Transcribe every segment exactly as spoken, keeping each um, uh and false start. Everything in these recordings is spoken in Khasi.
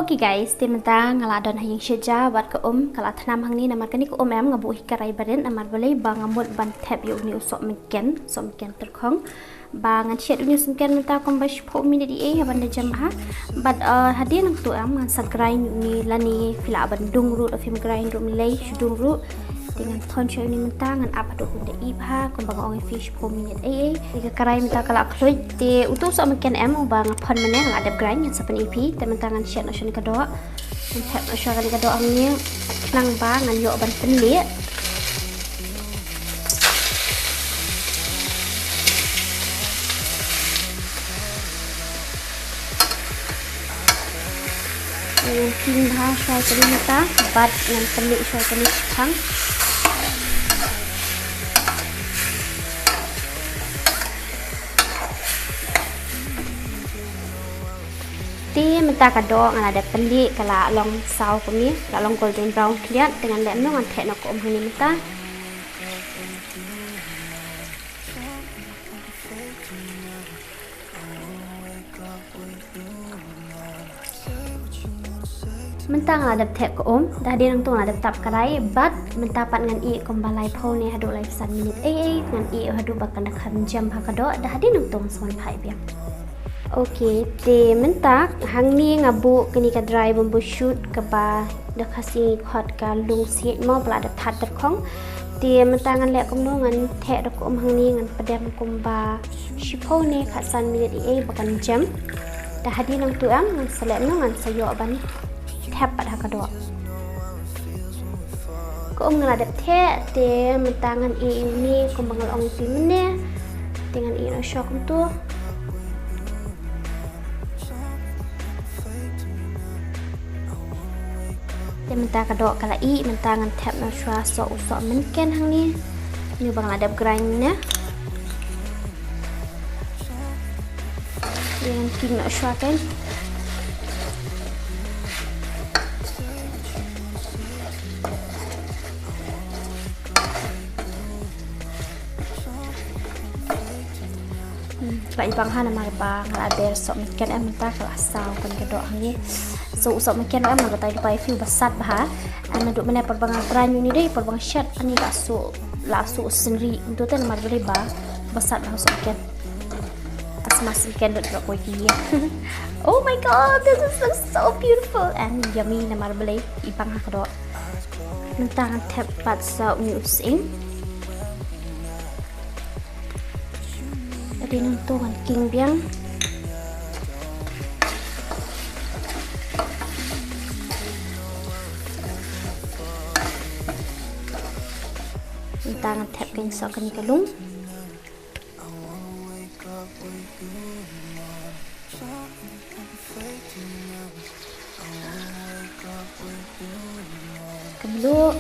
Okay guys, te mynta nga la don ha ïing shet ja bad ka um ka la thnam hangne, namar kane ka um em nga buh ha karai barit namar balei ba nga mut ban thep ïa une u sohmynken, sohmynken tyrkhong. Ba ngan shet une u sohmynken mynta kumba shiphew minit ei ei haba nda jem bha. Bad, uh, hadien nangto em ngan sa grind une lane phi lah ban dung ruh, phim grind ruh mynlei shu dung ruh. Te ngan thon shuwa une mynta, ngan ap haduh ba un da ih bha, kumba nga ong ïa phi shiphew minit ei ei. Te ka karai mynta ka la khluit, te uto u sohmynken em uba nga phon mynne nga la dep grind, ngan sa pyni ïa phi. Te mynta ngan shet noh shuwa kane ka doh. Ngan thep noh shuwa kane ka doh hangne khnang ba ngan ïoh ban pynlieh. Ngan king bha shuwa kane mynta bad ngan pynlieh shuwa kane shipang. Te mynta ka doh nga la dep pynlieh, ka la long saw kumne, ka la long golden brown khyndiat. Te ngan leh kumno, ngan theh noh ka um hangne mynta. Mynta nga la dep theh ka um, da hadien nangto nga la dep tap karai, bad mynta pat ngan ih kumba laiphew ne haduh laiphew san minit ei ei, ngan ih haduh ba kan da kham jem bha ka doh, da hadien nangto ngan sa wan phai biang. Okay, te mynta hangne nga buh kane ka dry bamboo shoot kaba da Khasi ngi khot ka lungsiej mo, ba la dep that tyrkhong. Te mynta ngan leh kumno, ngan theh da ka um hangne, ngan pdem kumba shiphew ne khatsan minit ei ei ba kan jem. Da hadien nangto em ngan sa leh kumno, ngan sa ïoh ban thep pat ha ka doh. Ka um nga la dep theh, te mynta ngan ih ïa une kumba nga la ong ïa phi mynne. Te ngan ih noh shuwa kumto. Te mynta ka doh ka la ih, mynta ngan thep noh shuwa soh u sohmynken hangne, une ba nga la dep grind ne. Te ngan king noh shuwa kein. Hmm, ka la ibang ha namar ba nga la ber sohmynken em, mynta ka la saw kane ka doh hangne. So u sohmynken em nga batai lypa ïa phi u ba sat bha. Em naduh mynne por ba nga grind une dei por ba nga shet, ani la suh, la suh synri kumto te namar balei ba ba sat bha u sohmynken. Ka sma sohmynken lut ba koi ki. Oh my God, this is, looks so beautiful and yummy namar balei ibang ha ka doh. Mynta ngan thep pat sa une u sying. Hadien nangto ngan king biang. Mynta ngan thep kein soh kane ka lung. Kumno?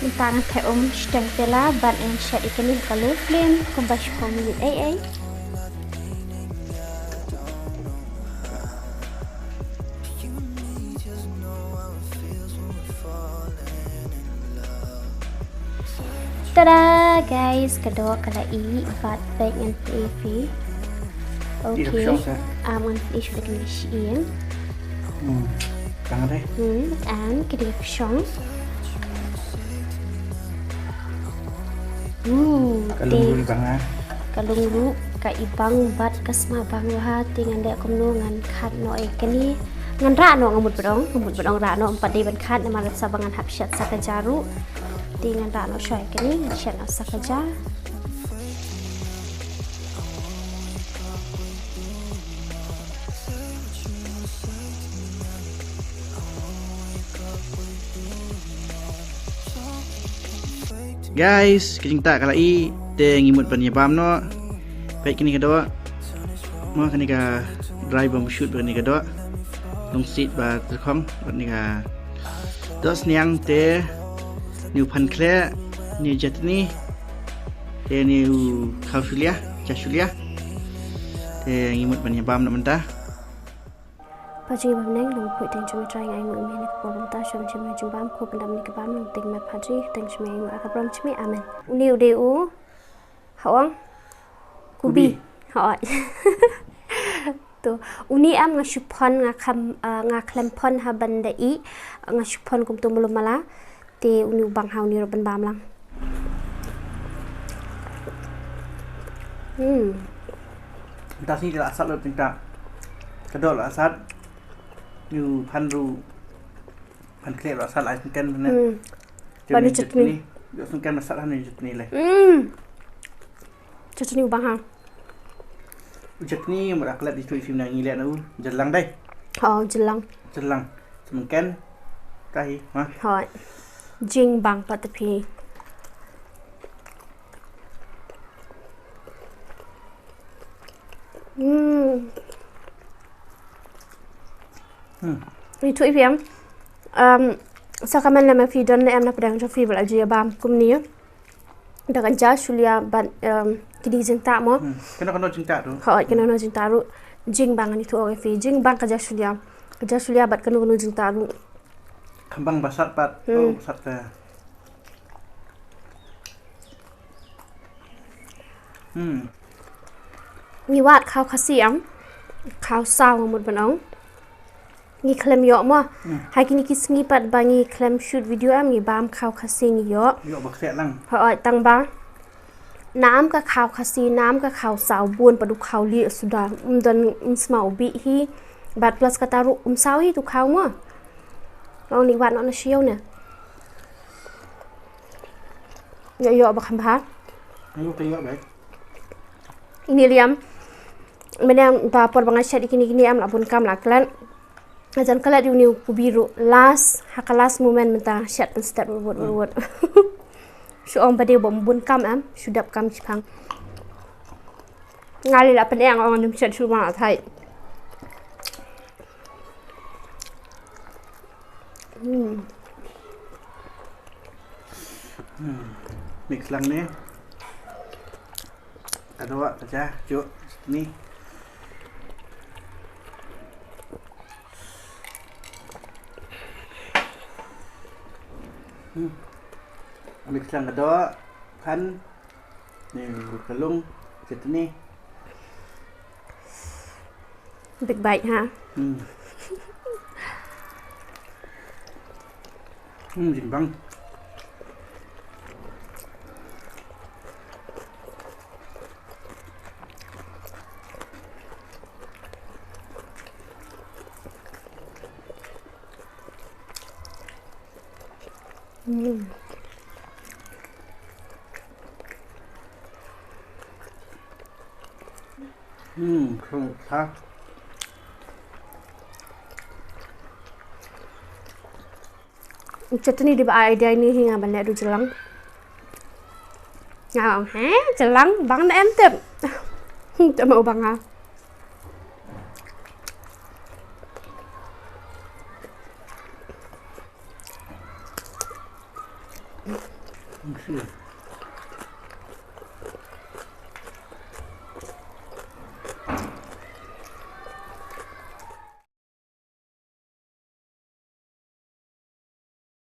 Mynta ngan theh um shiteng tela bad ngan shet ïa kane ha ka low flame kumba shiphew minit ei ei. Tada guys, ka doh ka la ih bad peit ngan pyni ïa phi. Okay. Ih, ka shong sa. Am ngan pyni shuh da kane ka shyieng. Hmm. Tang dei. Hmm, and ka dei ka shong. Hmm, ka lung ruh ibang ah. Ka lung ruh ka ibang bad ka sma bang ha, te ngan leh kumno, ngan khat noh ïa kane. Ngan rah noh, nga mut ban ong, nga mut ban ong rah noh, ym pat dei ban khat namar sa ba ngan hap shet sa ka ja ruh. Te ngan rah noh shuwa ïa kane, ngan shet noh sa ka ja. Guys, ka jingtah ka la ih, te ngi mut ban ïa bam noh. Peit kane ka doh. Mo, kane ka dry bamboo shoot bad kane ka doh. Lungsiej bad tyrkhong bad kane ka doh sniang, te une u phan khleh, une u jatni, te une u khaw shulia, ja shulia. Te ngi mut ban ïa bam na mynta. Phaji bam neng nong pui teng jong i Trai, ngai mu imi ni ko bam ta shom jong i jingbam ko pyndam ni ka bam nong teng met phaji teng jong i mu aka bram jong i. Amen. Uni u dei u, ha ong? Kubi. Kubi. Ha ong. To, uni am nga shu pon nga kam, ah, nga khlem pon ha ban da i, nga shu pon kum tu mulu mala. Te uni u bang ha uni ruh ban bam lang. Hmm. Nta sini la sat lo tinta. Ka doh la sat. Uni u phan ruh. Phan khleh la sat la sengken ne. Hmm. Te ban uni u chutney. Chutney. Ïoh sengken la sat ha uni u chutney le. Hmm. Chutney u bang ha. U chutney mut la klet itu isi na ngi leh na u. Jylliew dei. Oh, jylliew. Jylliew. Sengken. Ka hi, ha. Hoi. Jingbang pat te phi. Hmm. Hmm. Itu i phi em. Um, sa comment lem ma phi don ne em na pdeng jong phi ba la ju ïa bam kumne. Da ka ja shulia bad, um, kine ki jingtah mo. Hmm. Kano kano jingtah ruh. Hoi, kano kano jingtah ruh. Jingbang ni tu ong ïa phi. Jingbang ka ja shulia. Ka ja shulia bad kano kano jingtah ruh. Kham bang ba sat pat. Hmm. Oh, ba sat ka. Hmm. Ngi wad khaw Khasi am. Khaw saw nga mut ban ong. Ngi khlem ïoh mo. Hmm. Ha kine ki sngi pat ba ngi khlem shoot video am ngi bam khaw Khasi ngi ïoh. Ïoh ba khleh lang. Hooid, tang ba. Nam ka khaw Khasi, nam ka khaw saw bun pat u khaw lieh suda. Um don um sma u bih hi. Bad plus kata ruh um saw hi tu khaw mo. Ong ni wad noh na siew ne. Ïoh ïoh ba kham bha. Ïoh ka ïoh ba. Ini liam. Mynne ba por ba nga shet ïa kine kine am la bun kam la klet. Nga jan klet ïa une u kubi ruh last, ha ka last moment mynta shet pynstep ruh wut wut wut. Shu ong ba dei ba bun kam em, shu dap kam shipang. Nga lei la pyneng ong nym shet shu ma thai. Hmm. Hmm. Mix lang ne. Ka doh ka ja, juk, ni. Hmm. Mix lang ka doh, kan. Ni, ka long, chutney. Big bite ha. Hmm. Hmm, jingbang. Hmm. Hmm, khlung kha. Chutney dei ba ai idea ine hi nga ban leh da u jylliew. Nga ong, he, jylliew, bang ne em tip. Tip ma u bang ha.